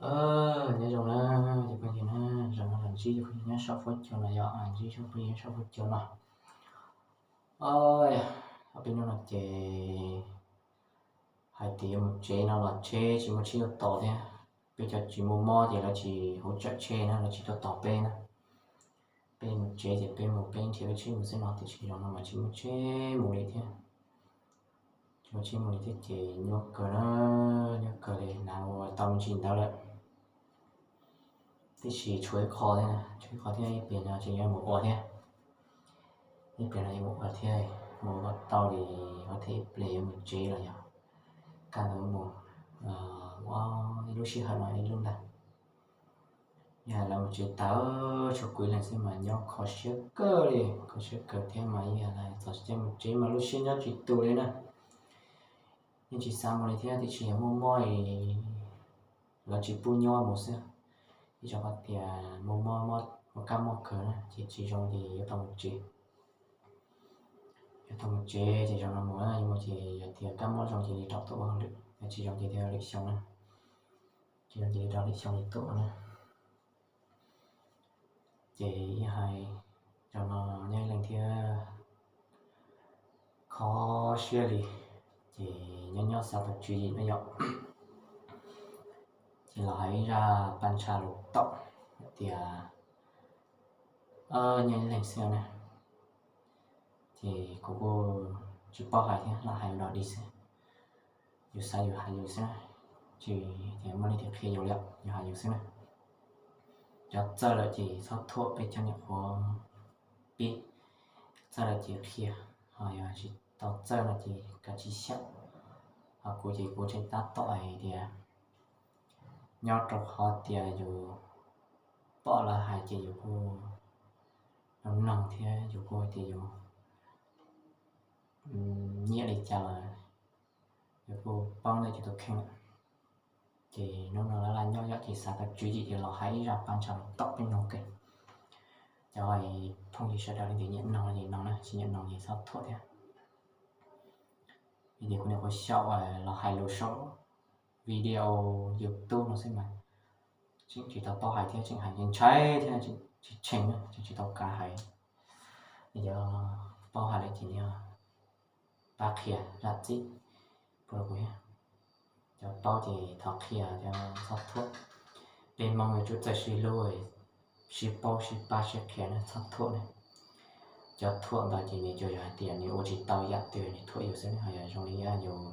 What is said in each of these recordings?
Nyob zoo na, cov phooj ywg na, zaum no los ntsib cov phooj ywg nyob saum fuab cua no yom, ntsib cov phooj ywg nyob saum fuab cua no. Ob peb hnub no ces hais tias yuav mus tsev no los tsheb tsis muaj tsheb tuaj tos thiab. Peb cov tsis muaj mob ces lawv tsis hauv tsawm tsheb na, lawv tsis tuaj tos peb na. Peb mus tsev ces peb mus peb nrhiav peb tsheb mus xwb no, tiam sis zaum no mas tsis muaj tsheb mus li thiab. Tsis muaj tsheb mus li thiab ces nyuaj kawg na, nyuaj kawg li, hnav ua tau me ntsis ntawd lawm. Tiam sis tshuav ib qho thiab, tshuav ib qho thiab, ib pliag no tseem yuav mus ua thiab. Ib pliag no yuav mus ua thiab, mus ua kom tau li, ua thiab ib pliag yuav mus tsev los yog kaj ntawd mus ua ib lub sij hawm no ib lub ntag. Yog lawv mus tsev tas tshuav kuv ib leeg xwb mas nyob kho siab kawg li, kho siab kawg thiab mas yog lawv txog caij mus tsev mas lub siab nyob tsis tus li na. Yeej tsis xav mus li thiab, tiam sis yog muaj mob es lawv tsis pub nyob mus xwb. Ib zaug hais tias muaj mob, muaj kab mob kawg na ces tsis zoo ces yuav tau mus tsev. Yuav tau mus tsev ces zaum no mus, yuav mus ces yog tias kab mob zoo ces li rau tuaj ua hauj lwm, yog tsis zoo ces li rau lwm xyoo na. Tsis zoo ces li rau lwm xyoo li tuaj ua na. Ces ib hais, zaum no nyob ib leeg thiab kho siab li, ces nyob nyob xav tau tswv yim na yom. Ces los hais ib zaj paj ntsha lus tom hais tias nyob ib leeg xwb na. Ces kuv kuj tsis paub hais thiab, lam hais ua dog dig xwb. Yus xav yus hais yus xwb na, tsis tias muaj leej twg qhia yus li, yus hais yus xwb na. Cov txawj lawm ces txhob thuam peb cov niam qhuav pib, txawj lawm ces qhia, ho yog tsis tau txawj no ces kav tsij xyaum. Ho kuv ces kuv tseem tab tom hais tias nyob rau qhov tias yus pom lawv hais ces yus kuj mloog mloog thiab yus kuj hais tias yus nyiam li cas los yus kuj paub ntawm yus tus kheej lawm. Ces hnub no laj laj nyob yom ces xav tau tswv yim ces los hais ib zaj paj ntsha lus tom peb mloog ke. Cov phooj ywg sawv daws leej twg nyiam mloog no ces mloog na, tsis nyiam mloog ces txhob thuam thiab. Vim tias kuv niam kuv xyaum los hais lus saum video YouTube no xwb mas tseem tsis tau paub hais thiab tseem hais ntshai thiab tsis tshee na, tseem tsis tau kav hais. Yog paub hais lawm ces yog pab qhia zam txim rau kuv thiab. Cov paub ces thov qhia, cov txhob thuam. Peb Hmoob yuav tsum txawj sib hlub, sib paub sib pab sib qhia na, txhob thuam na. Cov thuam ntawd ces nws tsuas yog hais tias nws ua tsis tau yam twg nws thuam yus xwb na, ho yog zoo li yus,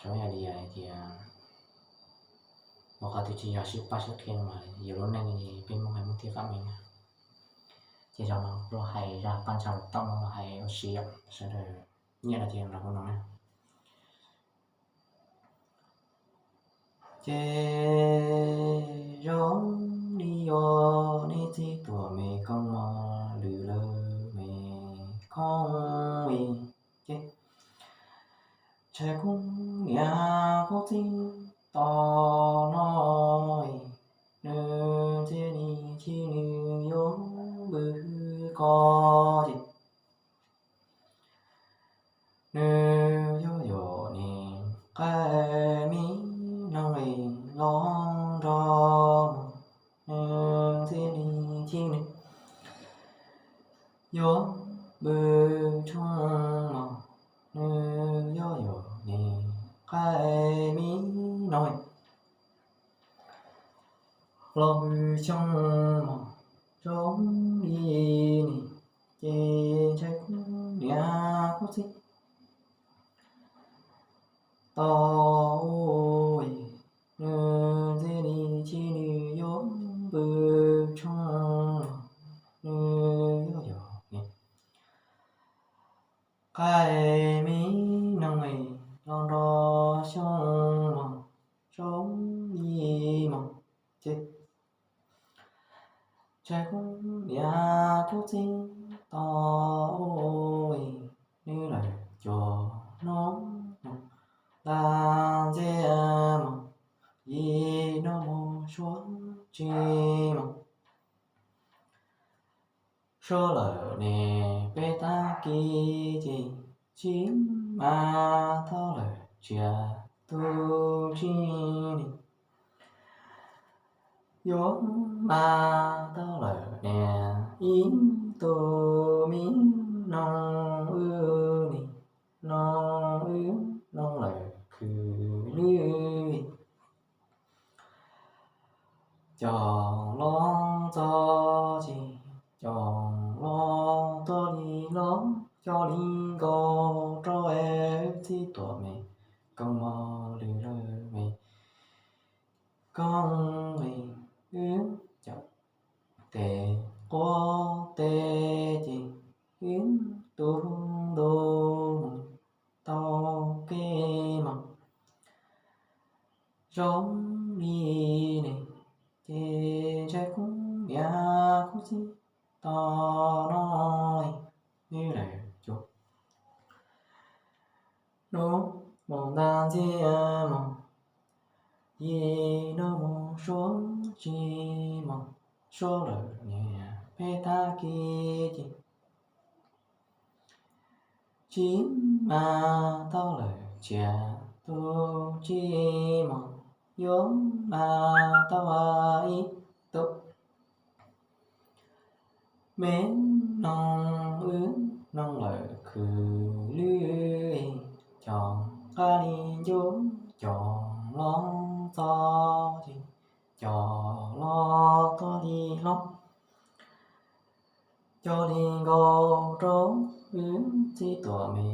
zoo yam li hais tias ua qhov twg tsis yog sib pab sib qhia no mas yus lub neej peb Hmoob hais muaj thiab vam meej na. Ces zaum no los hais zaj paj ntsha lus tom no los hais ua si yom, sawv daws nyiam no ces los hu no na. Ces zoo li yog neb txib tuam me koob mos lwm lawm me koob li, ces ntshai kuv niam kuv txiv tos no, nws ntxhiab li chim nws yuav npws ko ces nws yuav yog nws qaij me noog los nrog mus, nws ntxhiab li chim nws yuav npws tshoob mos, nws yuav yog nws qaij me noog los npws xyoo mos zoo li nws, ces ntshai kuv niam kuv txiv tos ua, nws ntxhiab li chim nws yuav npws tshoob mos, nws yuav yog nws qaij me noog los nrog xyoo mos zoo li mos, ces ntshai kuv niam kuv txiv tos ua, nws lawm cuag hnub mos, nta ntxiag mos, yim hnub mos suav tsis mos. Suav lawm ne peb tag kis ces tsis mas tau lawm tsiaj tus tsis li. Yuav mas tau lawm niam ib tug me noog wb li, noog wb noog lawm khwv lwj. Cov los txog ces cov los tuaj li los coj li nkaus rau wb txij tuam me koog mos lwm lawm me koog li. Wb cov tes quav tes ces wb tu ntu mus tau kev mos zoo li ne, ces ntshe kuv niam kuv txiv tos no nws lawm cuag hnub mus nta ntxiag mos, yim hnub mus suav tsis mos, suav lawm niam peb tag kis ces tsis mas tau lawm tsiaj tus tsis mos, yuav mas tau ib tug me noog wb noog lawm khwv lwj. Cov qab li ncuab cov los txog ces cov los tuaj li los coj li nkaus rau wb txij tuam me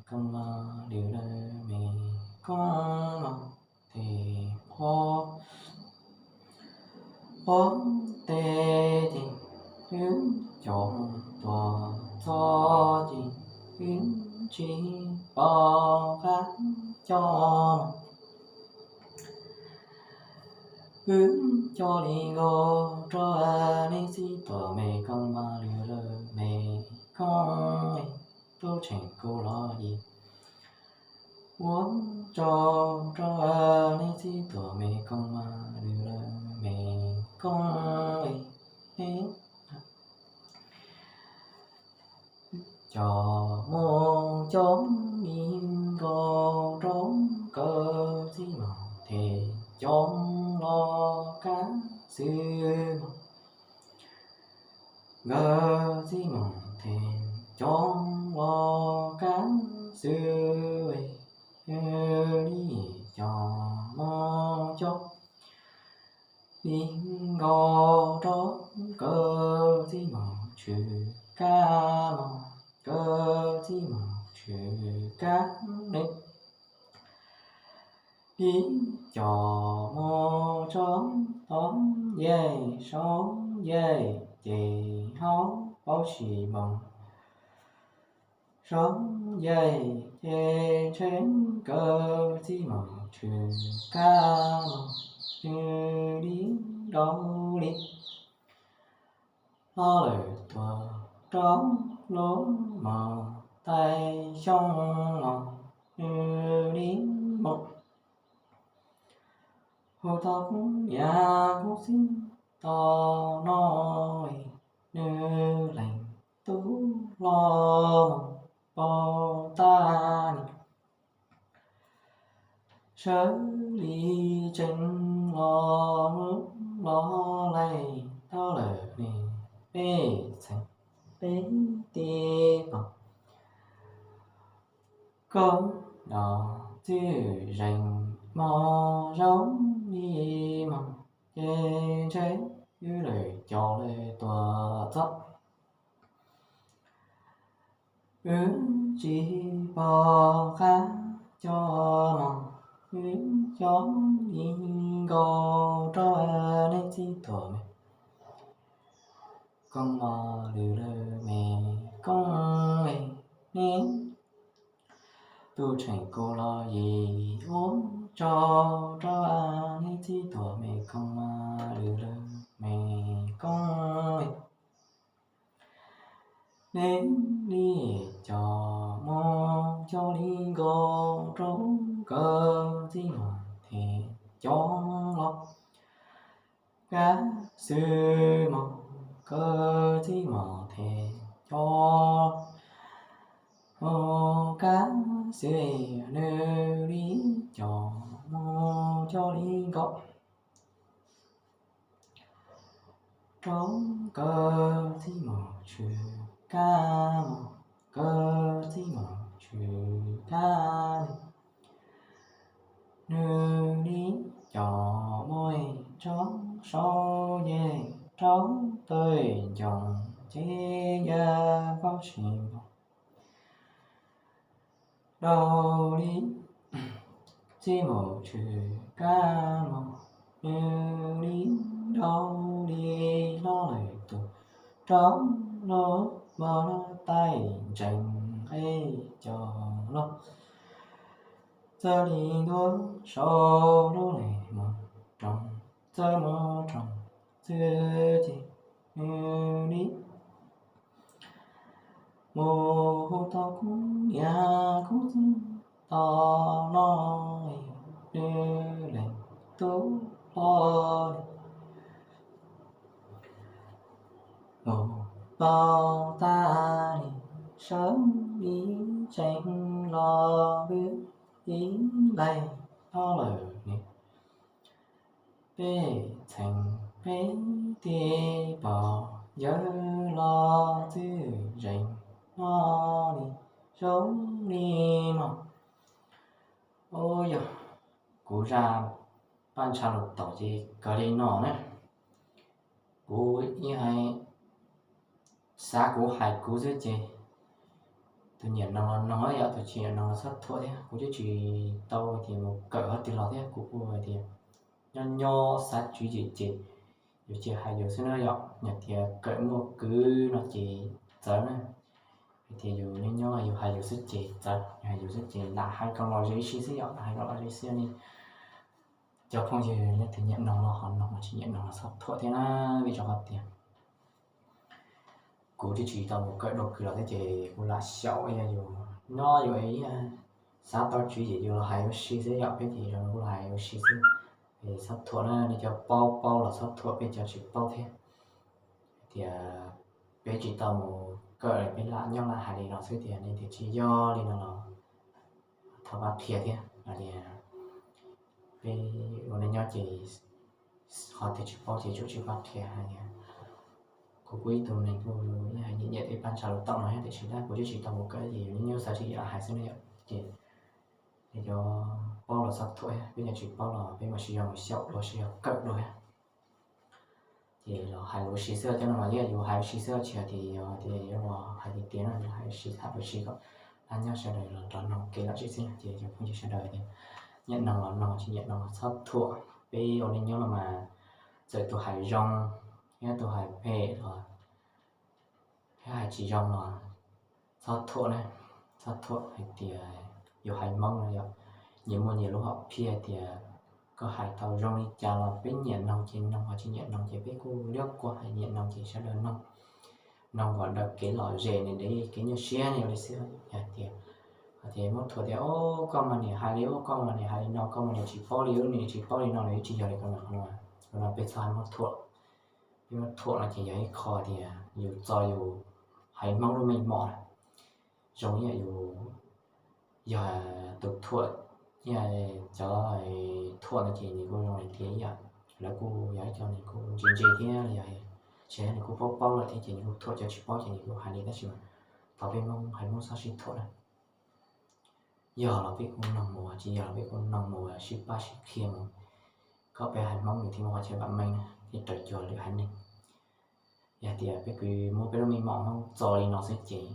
koog mos lwm lawm me koog mos tes quav quav tes ces wb cov tuaj txog ces wb tsis pom qab coj los. Wb coj li nkaus rau nej txij tuam me koog mos lwm lawm me koog, tub tseem kuv los yim ua tsaug rau nej txij tuam me koog mos lwm lawm me koog. Cov mus coj li nkaus rau nkawd txij mos tes coj los kab xwb mos. Nkawd txij mos tes coj los kab xwb, li cov mus coj li nkaus rau nkawd txij mos tshwm kab mos, nkawd txij mos tshwm kab li. Ib cov mus tso tod yaig saud yaig ces haub paub tsis moos, saud yaig ces ntshe nkawd txij mos tshwm kab mos, nws li rau li hlo lawm tuag rau lub mos tais xyoo los nws li mus. Hu tau kuv niam kuv txiv tos no, nws lees tub hlo mus pau tag li. Sawv li tsees los mus los laij tau lawm ne, peb txheem peb tib pog. Koj los txwj zeem mos zoo li mos, ces ntshe wb lawm cov lawm tuaj txog. Wb tsis pom qab coj mos, wb coj li nkaus rau nej txij tuam me koog mos lwm lawm me koog me, nej tub tseem kuv los yim ua tsaug rau nej txij tuam me koog mos lwm lawm me koog me. Nej li cov mus coj li nkaus rau nkawd txij mos tes coj los kab xwb mos, nkawd txij mos tes coj mus kab xwb, nws li cov mus coj li nkaus rau koj txij mus tshwm kab mog, koj txij mus tshwm kab li. Nws li cov muaj rau saum yeej rau tawm ncoo ces yaj paub tsis npaum. Rau li txij mus tshwm kab mog, nws li rau li hlob lawm tus rau los mog, hlob taij ntsees es cov hlob txawj li ntuj saum lub li mos roos, txawj mos roos xwb ces nws li mus hu tau kuv niam kuv txiv tos no, nws lees tub hlob li mus pauj tag li, sawv ib tsees los vwm ib leeg hlob lawm ne. Pej txheem peb tej pog yawg los txwj zeeg no li zoo li no. Ua yog kuv zaj paj ntsha lus tom ces kawg li no na. Kuv ib hais xav kuv hais kuv xwb ces tus nyiam noog los noog, yog tus tsis nyiam noog los txhob thuam thiab. Kuv twb tsis tau tias mus kawm qhov twg los thiab, kuv kuj hais tias nyob nyob xav tswv yim ces yus cia hais yus xwb na yom. Yog tias kawm muaj kwv no ces txawv na. Hais tias yus nyob nyob yus hais yus xwb ces txawv, yus hais yus xwb ces lam hais kom lom zem ib si xwb yom, lam hais kom lom zem ib si ne. Cov phooj ywg leej twg nyiam noog los ho noog, tsis nyiam noog los txhob thuam thiab na. Vim rau qhov tias kuv twb tsis tau mus kawm dua kwv los thiab ces kuv lam xyaum, yog yus nyob yus xav tau tswv yim yus los hais ua si xwb yom, peb ces kuj los hais ua si xwb. Es txhob thuam na, nej cov paub paub los txhob thuam peb cov tsis paub thiab. Tias peb tsis tau mus kawm, peb lam nyob lam hais li no xwb, tias nej tias tsis yog li no los thov pab qhia thiab. Hais tias peb ua neej nyob ces qhov twg tsis paub ces tsuas tsis pab qhia. Hais tias kuv kuj ib tug neeg kuj nyiam nyiam tej paj ntsha lus tom no thiab, tiam sis tab kuv twb tsis tau mus kawm ces nyob nyob xav tswv yim los hais xwb ne yom. Ces nej cov paub los txhob thuam thiab, peb cov tsis paub los peb mam sib zog mus xyaum dua sib zog kawm dua thiab. Ces los hais ua si xwb, cov no los yeej yus hais ua si xwb, tsis hais tias yog tias yuav los hais tiag tiag no, yus hais ua si tham ua si kom dab nyob sawv daws los nrog noog kev lom zem xwb na. Ces cov phooj ywg sawv daws tias nyiam noog los noog, tsis nyiam noog los txhob thuam. Peb ua neej nyob no mas txawm tus hais zoo thiab tus hais phem los thiab hais tsis zoo los txhob thuam na, txhob thuam. Hais tias yus hais Hmoob no yom, nyias muaj nyias lub hom phiaj tias koj hais tau zoo li cas los peb nyiam noog ces noog, ho tsis nyiam noog ces peb kuj liab kuag, hais nyiam noog ces sawv daws noog, noog kom daws kev lom zem ne, kev nyuaj siab ne, ua li xwb. Yog tias, hais tias muab thuam tias, o, koj mas niam hais li ub, koj mas niam hais li no, koj mas niam tsis paub li ub, niam tsis paub li no, nws tsis yog li ko no. Qhov no peb txhob hais muab thuam. Peb muab thuam no ces yog ib qho tias yus txo yus haiv Hmoob lub meej mom na. Zoo ib yam yus yog tus thuam, cov thuam no ces nws kuj zoo li tias ib yam lawv kuj yog ib co nws kuj ntse ntse thiab, yog tsis nws kuj paub paub lawm thiab ces nws kuj thuam cov tsis paub ces nws kuj hais li. Tab sis mas thov peb Hmoob haiv Hmoob txhob sib thuam na. Yog los peb kuj noog mus, tsis yog los peb kuj noog mus sib pab sib qhia mus, kom peb haiv Hmoob nws thiaj muaj qhov chaw vam meej thiab raws cuag lwm haiv neeg. Yog tias peb kws muab peb lub meej mom Hmoob txo li no xwb ces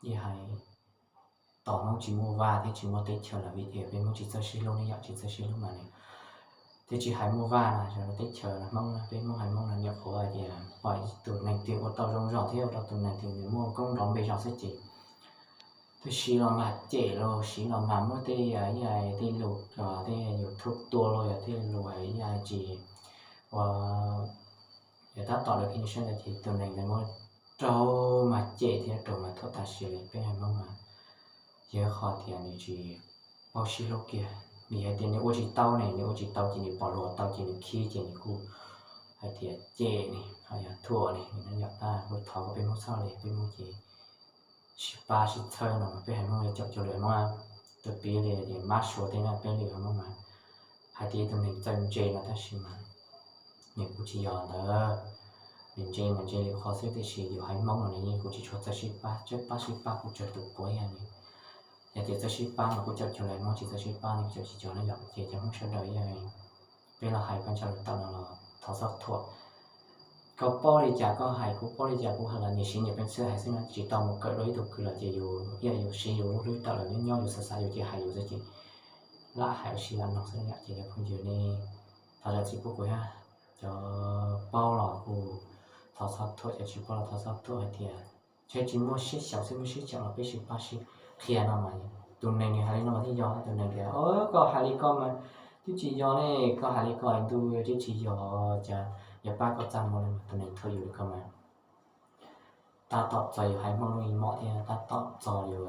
yeej hais tos Hmoob tsis muaj vaj thiab tsis muaj teb chaws lawm, vim tias peb Hmoob tsis txawj sib hlub ne yom, tsis txawj sib hlub mas nws twb tsis hais muaj vaj na, teb chaws Hmoob na, peb Hmoob haiv Hmoob no nyuam qhuav hais tias pom tus neeg twg ua tau zoo zog thiab ua rau tus neeg twg nws muaj koob nrov npe zog xwb ces twb siv los mag cem los siv los mag muab tej, tej lus, tej YouTube tua los yog tej lus ib yam tsis ua, yog tab tom lawv kev nyuaj siab ntawd ces tus neeg ntawd muab raug mag cem thiab raug mag thuam tag sia li. Peb haiv Hmoob mas yog ib qho tias nws tsis paub sib hlub kiag, vim hais tias nws ua tsis tau ne, nws ua tsis tau ces nws pom luag ua tau ces nws khib ces nws kuj hais tias cem ne, ho yog thuam ne, nws yog tab kuj thov kom peb Hmoob txhob li, peb Hmoob ces sib pab sib txhawb no mas peb haiv Hmoob li caum cuag lwm Hmoob, tus piv li tias mab suav tej no, peb li Hmoob mas hais tias tus neeg txawj ntse no tab sis mas Nws kuj tsis yog ntawd, nws ntse mas ntse lwm qhov xwb tiam sis yus haiv Hmoob no nws yeej kuj tsis tshua txawj sib pab, txawj pab sib pab kuj tsawg tus puav yog nws. Yog tias txawj sib pab mas kuj caum cov lawv, Hmoob tsis txawj sib pab ne kuj caum tsis cov na yom. Ces cov Hmoob sawv daws yog peb los hais koj ntshai lus tau no los thov txhob thuam. Koj paub li cas koj hais, kuv paub li cas kuv hais, los nyias siv nyias peev xwm hais xwb na, tsis tau mus kawm dua ib tug kws los ces yus ib yam yus siv yus lub hlwb tawm los nyob nyob yus xav xav yus ces hais yus xwb ces lam hais ua si lam mloog xwb yom. Ces cov phooj ywg nej thov zam txim pub kuv thiab, cov paub los kuj thov txhob thuam, cov tsis paub los thov txhob thuam hais tias ntshe tsis muaj siab xyaum xwb, muaj siab xyaum los peb sib pab sib qhia no mas. Tus neeg nws hais li no thiaj yog, tus neeg tias koj hais li ko mas twb tsis yog ne, koj hais li ko ntuj twb tsis yog, cas yuav pab koj txaj muag li mas, tus neeg thuam yus li ko mas tab tom txog yus haiv Hmoob lub ib mom thiab tab tom txog yus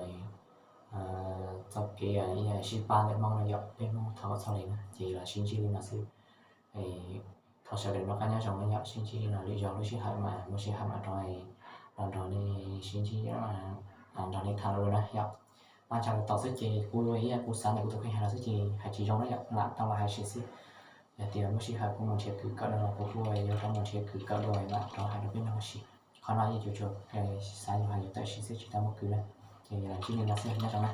txoj kev sib pab ntawm Hmoob no yom. Peb Hmoob thov kom txhob li na, ces los sib ntsib li no xwb. Thov sawv daws noj qab nyob zoo na yom, sib ntsib li no lwm zaus lub sij hawm mas muaj sij hawm mam rov los nrog nej sib ntsib, nrog nej tham dua na yom. Pab ntshai lus tau xwb ces kuv ua ib yam kuv xav ntawm kuv tus kheej hais los xwb ces hais tsis zoo na yom, lam tau los hais siav xwb. Yog tias muaj sij hawm kuv mus nrhiav kws kawm dua los kuv kuj yuav rov mus nrhiav kws kawm dua mam rov hais rau peb mloog ua si. Qhov no yeej yuav tsum xav yus hais yus tawm siv xwb tsis tau muaj kws na. Ces los ntsib li no xwb, nyob zoo na.